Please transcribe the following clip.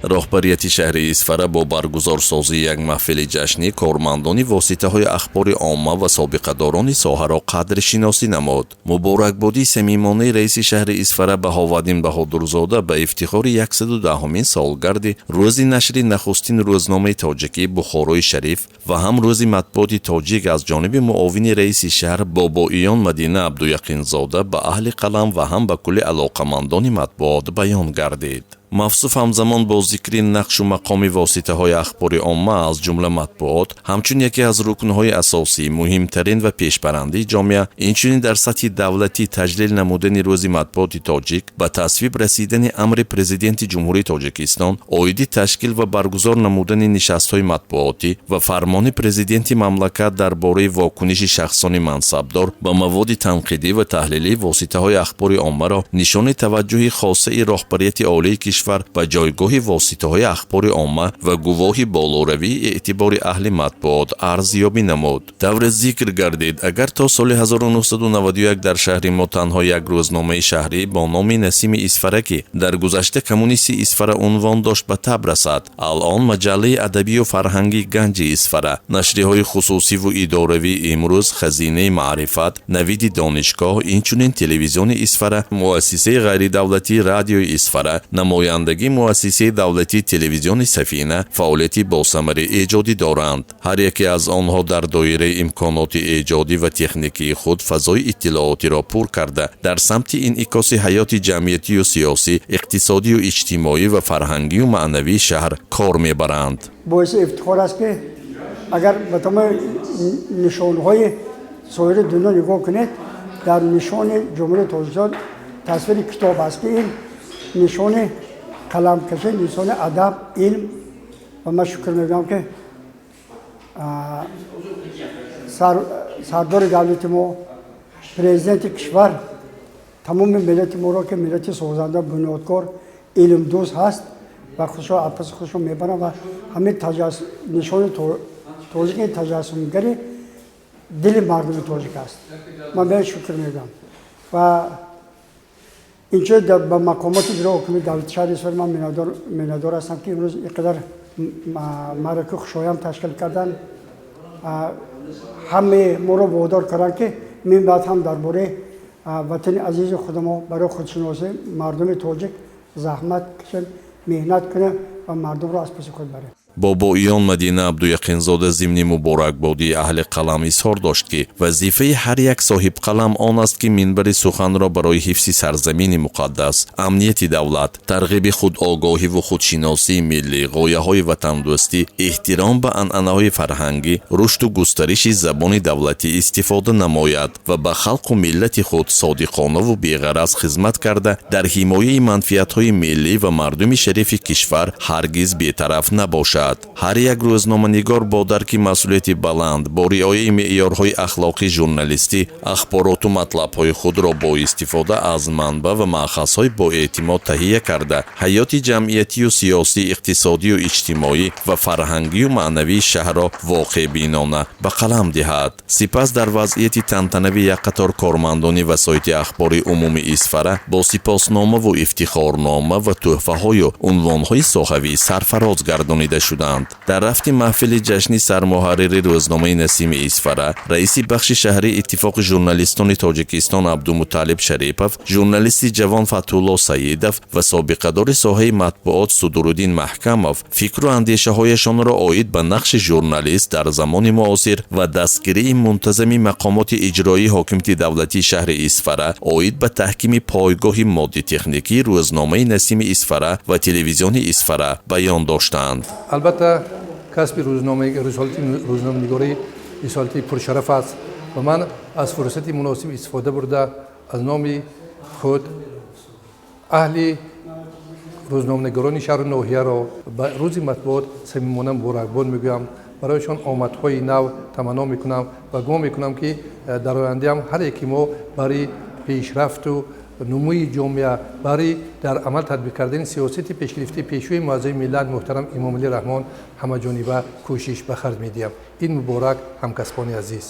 Роҳбарияти шаҳри Исфара бо баргузорсозии як маҳфили ҷашнӣ кормандони воситаҳои ахбори омма ва собиқадорони соҳаро қадршиносӣ намуд. Муборакбодии самимонаи раиси шаҳри Исфара Баҳоваддин Баҳодурзода ба ифтихори 110-умин солгарди рӯзи нашри нахустин рӯзномаи тоҷикӣ «Бухорои шариф» ва ҳам рӯзи матбуоти тоҷик аз ҷониби муовини раиси шаҳр Бобоиён Мадина Абдуяқинзода ба аҳли қалам ва ҳам ба кулли алоқамандони матбуот баён гардид. Мавсуф ҳамзамон бо зикри нақшу мақоми воситаҳои ахбори омма, аз ҷумла матбуот, ҳамчун яке аз рукнҳои асосӣ, муҳимтарин ва пешбарандаи ҷомеа, инчунин дар сатҳи давлатӣ таҷлил намудани рӯзи матбуоти тоҷик, ба тасвиб расидани амри Президенти Ҷумҳурии Тоҷикистон оиди ташкил ва баргузор намудани нишастҳои матбуотӣ ва фармони Президенти мамлакат дар бораи вокуниши шахсони мансабдор ба маводи танқидӣ ва таҳлилии воситаҳои ахбори оммаро нишони таваҷҷӯҳи хосаи роҳбарияти олии кишвар ба ҷойгоҳи воситаҳои ахбори омма ва гувоҳи болоравии эътибори аҳли матбуот арзёбӣ намуд. Тавре зикр гардид, агар то соли 1991 дар шаҳри мо танҳо як рӯзномаи шаҳрӣ бо номи «Насими Исфара», ки дар гузашта «Коммунисти Исфара» унвон дошт, ба таб расад, алъон маҷаллаи адабию фарҳангии «Ганҷи Исфара», нашрияҳои хусусиву идоравии «Имрӯз», «Хазинаи маърифат», «Навиди донишгоҳ», инчунин телевизиони Исфара, муассисаи ғайридавлатии Радиои Исфара, намояндагии муассисаи давлатии телевизиони Сафина фаъолияти босамари эҷодӣ доранд. Ҳар яке аз онҳо дар доираи имконоти эҷодӣ ва техникии худ фазои иттилоотиро пур карда, дар самти инъикоси ҳаёти ҷамъиятию сиёсӣ, иқтисодию иҷтимоӣ ва фарҳангию маънавии шаҳр кор мебаранд. Боиси ифтихор аст, ки агар ба тамоми нишонҳои соири дунё нигоҳ кунед, дар нишони Ҷумҳурии Тоҷикистон тасвири китоб аст, ки ин нишони қаламкашӣ, нишони адаб, илм. Ва ман шукр мегӯям, ки сардори давлати мо, президенти кишвар тамоми миллати моро, ки миллати созанда, бунёдкор, илмдӯст ҳаст ва худшо аз паси худшо мебаранд ва ҳамин нишони тоҷик таҷассумгари дили мардуми тоҷик аст. Ман беҳад шукр мегӯям ва инчунин ба мақомоти иҷрои ҳокимияти давлати шаҳри Исфара ман миннатдор ҳастам, ки имрӯз ин қадар маъракаи хушоянд ташкил карданд, ҳамаи моро водор карданд, ки мин баъд ҳам дар бораи ватани азизи худамо, барои худшиносии мардуми тоҷик заҳмат кашем, меҳнат кунем ва мардумро аз паси худ барем. Бобоиён Мадина Абдуяқинзода зимни муборакбодии аҳли қалам изҳор дошт, ки вазифаи ҳар як соҳибқалам он аст, ки минбари суханро барои ҳифзи сарзамини муқаддас, амнияти давлат, тарғиби худогоҳиву худшиносии миллӣ, ғояҳои ватандӯстӣ, эҳтиром ба анъанаҳои фарҳангӣ, рушду густариши забони давлатӣ истифода намояд ва ба халқу миллати худ содиқонаву беғараз хизмат карда, дар ҳимояи манфиатҳои миллӣ ва мардуми шарифи кишвар ҳаргиз бетараф набошад. Ҳар як рӯзноманигор бо дарки масъулияти баланд, бо риояи меъёрҳои ахлоқии журналистӣ ахбороту матлабҳои худро бо истифода аз манбаъ ва маъхазҳои боэътимод таҳия карда, ҳаёти ҷамъиятию сиёсӣ, иқтисодию иҷтимоӣ ва фарҳангию маънавии шаҳрро воқеъбинона ба қалам диҳад. Сипас дар вазъияти тантанавӣ як қатор кормандони васоити ахбори умумии Исфара бо сипосномаву ифтихорнома ва тӯҳфаҳою унвонҳои соҳавӣ сарфароз гардонида шуданд. Дар рафти маҳфили ҷашни сармуҳаррири рӯзномаи «Насими Исфара», раиси бахши шаҳрии Иттифоқи журналистони Тоҷикистон Абдумуталлиб Шарипов, журналисти ҷавон Фатҳулло Саидов ва собиқадори соҳаи матбуот Судуруддин Маҳкамов фикру андешаҳояшонро оид ба нақши журналист дар замони муосир ва дастгирии мунтазами мақомоти иҷроии ҳокимияти давлатии шаҳри Исфара оид ба таҳкими пойгоҳи моддитехникии рӯзномаи «Насими Исфара» ва телевизиони Исфара баён доштанд. Албатта, касби рисолати рӯзноманигорӣ рисолати пуршараф аст ва ман аз фурсати муносиб истифода бурда, аз номи худ аҳли рӯзноманигорони шаҳру ноҳияро ба рӯзи матбуот самимона муборакбод мегӯям, барояшон омадҳои нав таманно мекунам ва гумон мекунам, ки дар ояндаам ҳар яки мо барои пешрафту нумӯи ҷомеа, барои дар амал татбиқ кардани сиёсати пешгирифтаи Пешвои муаззами миллат муҳтарам Эмомалӣ Раҳмон ҳамаҷониба кӯшиш ба харҷ медиҳам. Ид муборак, ҳамкасбони азиз!